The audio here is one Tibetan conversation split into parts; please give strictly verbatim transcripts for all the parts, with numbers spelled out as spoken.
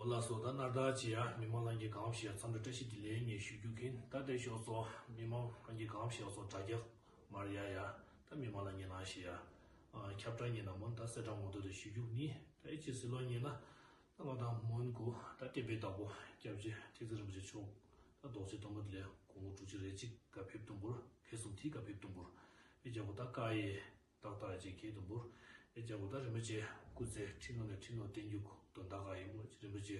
ལགས་སོ། ད་ནར་ད་ཅི་ཡ་མི་མང་ལྷན་རྒྱས་གང་ཞིག་ཡ་འཚམས་འདྲི་བཀྲ་ཤིས་བདེ་ལེགས་ངས་ཞུ་རྒྱུ་ཡིན། ད་དེ་ཞོགས་སོ་མི་མང་ལྷན་རྒྱས་གང་ཞིག་ཡ་སོ་དྲ་རྒྱ་མར་ཡ་ཡ། ད་མི་མང་ལྷན་རྒྱས་ནང་ཞིག་ཡ་ཨ་ཁྱབ་བསྒྲགས་ཉིན་ན་མོན་ད་གསལ་བསྒྲགས་ངོ་དོ་དེ་ཞུ་རྒྱུ་ནི། ད་ཨེ་ཅི་སི་ལོ་ཉིན་ན་ད་ང་དང་མོན་གུ་ད་བསྟན་པའི་བདག་པོ་སྐྱབས་རྗེ་ཐེག་མཛད་རིན་པོ་ཆེ་མཆོག་ད་རྡོ་རྗེ་སྟོན་པ་དེ་ལས་དགུང་ལོ་དྲུག་ཅུ་རེ་གཅིག་ག་ཕེབས་དུམ་བུར་ཕེབས་སུམ་ཐིག་ག་ཕེབས་དུམ་བུར་ཨེ་རྒྱལ་པོ་ད་ཀ་ཡེ། ཏག་ཏག་ཅིག་གི་དུམ་བུར་ཨེ་རྒྱལ་པོ་ད་རིན་པོ་ཆེ་སྐུ་ཚེ་ཁྲི་ནང་ནས་ཁྲི་ནང་བརྟན་བཞུགས་དོན་དག་ག་ཡིན་པོ་རིན་པོ་ཆེ་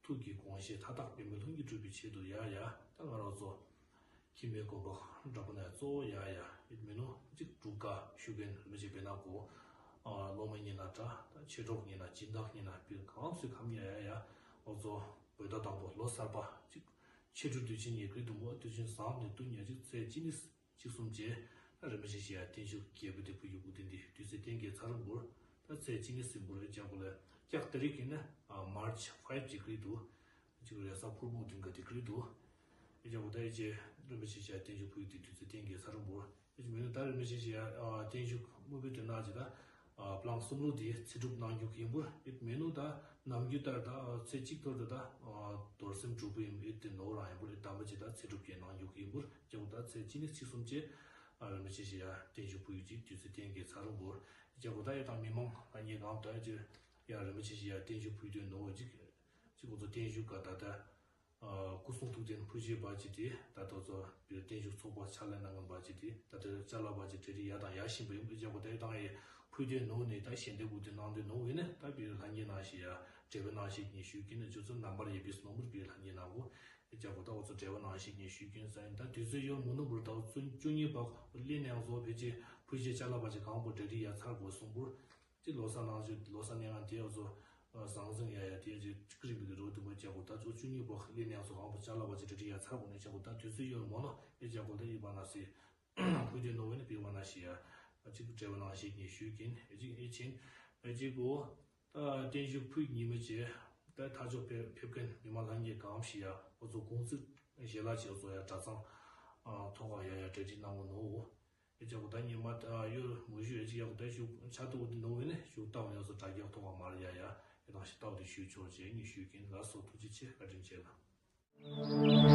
ཐུགས་ཀྱི་དགོངས་བཞེད་མཐའ་དག་པདྨའི་ལྷུན་གྱིས་གྲུབ་པའི་ཆེད་དུ་ཡ་ཡ། ད་ང་རང་ཚོ་ཁྱིམ་པའི་དགོན་པ་འདྲ་པོ་ནས་གཙོ་བོ་ཡ་ཡ་ཡིད་མི་ནུ་གཅིག་སྒྲུབ་ཀ་ཞུ་མཁན་རིན་པོ་ཆེ་བེ་ན་གོ་སློབ་མ་ཉིན་ན་འདྲ་ད་མཆེད་གྲོགས་ཉིན་ན་སྦྱིན་བདག་ཉིན་ན་བིར་གང་སུའི་ཁམས་ཡ་ཡ་ཡ། ཨོ་ཚོ་བོད་ཟླ་དང་པོ་ལོ་གསར་པ་གཅིག་ཕྱི་དྲོ་དུས་ཆེན་ཉིན་ཀྲི་དུམ་བུ་དུས་ཆེན་བཟང་ནས་དུ་ཉ་གཅིག་ཚེ་གཅིག་ནི། གཅིག་གསུམ་བཅས་རིན་པོ་ཆེ་ཞེས་ཡ་བརྟན་བཞུགས་རྒྱལ་པོ་དེ་ཕུལ་རྒྱུ་སྐུ་རྟེན་འདི་དུས་ཚོད་གཏན་འཁེལ་ཚར་འབུར། ད་ཚེས་གཅིག་ནི་སྲིན་འབུར་རྒྱལ་པོ་ལ་ཀྱག་ཏ་རིག་ཡིན་ན་March five ཅིག་ཀྲི་འདུག་གཅིག་རེས་གཟའ་ཕུར་བུ་དུན་ག་དེ་ཀྲི་འདུག་རྒྱལ་པོ་ད་ཨེ་ཅེ་རིན་པོ་ཆེ་ཞེས་ཡ་བརྟན་བཞུགས་ཕུལ་རྒྱུ་དེ་དུས་ཚོད་གཏན་འཁེལ་ཚར་འབུར། ཨེ་ཅེ་མི་ནུ་ད་རིན་པོ་ཆེ་ཞེས་ཡ་བརྟན་བཞུགས་དམིགས་བུ་དོན་དག་ཅིག་ད། པླང་གསུམ་ལུགས་དེ་ཚེ་སྒྲུབ་གནང་རྒྱུ་ཡིན་པུར་ཨེ་མེ་ནུ་ད་ནམ་རྒྱུན་ལྟར་ད་ཚེ་གཅིག་ཐོར་དུ་ད་རྡོར་སེམས་དྲུག་པོ་ཡིན་ཨེ་དེ་ནོར་རང་ཡིན་པུར་ཨེ་དམ་པ་ཅིག་ད་ཚེ་སྒྲུབ་ཀྱི་གནང་རྒྱུ་ཡིན་པུར་རྒྱལ་པོ་ད་ཚེ་གཅིག་ནི་ཚེ་གསུམ་བཅས་རིན་པོ་ཆེ་ཞེས་ཡ་བརྟན་བཞུགས་ཕུལ་རྒྱུ་ཅིག་དུས་ཚོད་གཏན་འཁེལ་ཚར་རུང་པུར་རྒྱལ་པོ་ད་ཡ་དང་མི་མང་ལྷན་རྒྱས་གང་ད་ཅིག་ཡ་རིན་པོ་ཆེ་ཞེས་ཡ་བརྟན་བཞུགས་ཕུལ་དུས་ནོར་ཅིག་ཅིག་ཁོ་ཚོ་བརྟན་བཞུགས་ག་ད་ད། སྐུ་གསུང་ཐུགས་རྟེན་ཕུལ་བྱེད་པ་ཅིག་དེ་ད་ལྟ་ཚོ་བརྟན་བཞུགས་ཚོགས་པ་ཕྱག་ལས་གནང་མཁན་པ་ཅིག་དེ་ད་ལྟ་ཅ་ལག་པ་ཅིག་གྲ་སྒྲིག་ཡ་དང་ཡ་བཞིན་པ་ཡིན་པའི་རྒྱལ་པོ་དེ་དང་ཡི་ཕུལ་དོན་ནོ་ནས་ད་ཞལ་འདེབས་དགོས་དོན་གནང་དོན་ནོ་བས་ནས་ད་བིར་ལྷན་རྒྱས་ནང་ཞིག་ཡ་འབྲེལ་བ་གནང་ཞིག་ངས་ཞུས་ཀྱིན་ནས་ཅོ་ཚོ་རྣམ་པར་ཡེ་བིས་ནོ་མུར་བིར་ལྷན་རྒྱས་ནང་གོ་རྒྱལ་པོ་ད་འོ་ཚོ་འབྲེལ་བ་གནང་ཞིག་ངས་ཞུས་ཀྱིན་ས་ཡིན་ད་དུས་ཚོད་ཡོད་མུ་ནུ་བུར་ད་བཙུན་བཅུ་གཉིས་པ་ལས་ནས་ཡང་བཟོ་ཕལ་ཆེར་ཕུལ་བྱེད་ཅ་ལག་པ་ཅིག་གང་པོ་གྲ་སྒྲིག་ཡ་ཚར་དགོས་གསུངས་པུར། དེ་ལོ་གསར་ནང་བཞིན་ལོ་གསར་གནས་ངན་དེ་ཡོད་ཚོ་ཟང་ཟིང་ཡ་ཡ་དེ་ཅིག་ཀི་རིམ་གྱི་རོ་དུ་མ་བྱ་གོ་ད་ཚོ་བཅུ་གཉིས་པོ་ལས་ནས་སོ་གང་པོ་ཅ་ལག་པ་ཅིག་གྲ་སྒྲིག་ཡ་ཚར་གོ་ནས་བྱ་གོ་ད་དུས་ཚོད་ཡོད་མོ་ནོ་ཨེ་བྱ་གོ་ད་ཡི་བ་ན་སི་ཕུ་དེ་ནོ་བས་ནི་པི་བ་ན་ཤི་ཡ་ཅིག་འབྲེལ་བ་ནང་ཞིག་ངས་ཞུས་ཀྱིན་ཨེ་ཅིག་ཨེ་ཆེན་ཨེ་ཅིག་གོ་ད་བརྟན་བཞུགས་ཕུད་ཉི་མ་བྱས་ད་ཐག་ཆོད་ཕེབས་ཕེབས་མཁན་མི་མང་ལྷན་རྒྱས་གང་ཞིག་ཡ་ཨོ་ཚོ་གུང་ཚིགས་ཞལ་ལག་ཅིག་ཨོ་ཚོ་ཡ་གྲྭ་ཚང་ཐོག་ཁ་ཡ་ཡ་གྲ་སྒྲིག་གནང་གོ་ནོ། ཨེ་ཅག་གོ་ད་ཉི་མ་ད་ཡོད་མུ་ཞུ་ཨེ་ཅིག་ཡག་གོ་ད་ཞུ་ཆ་ཏོག་དེ་ནོ་བས་ནས་ཞུ་ཏའོ་ཡོད་སོ་དྲ་རྒྱག་ཐོག་མ་ར་ཡ་ཡ་ཨེ་དང་ཞི་ཏའོ་དེ་ཞུ་ཆོག་ཅེས་ངས་ཞུ་གིན་ལ་སོ་ཐུགས་རྗེ་ཆེ་བཀའ་དྲིན་ཆེ་ལ།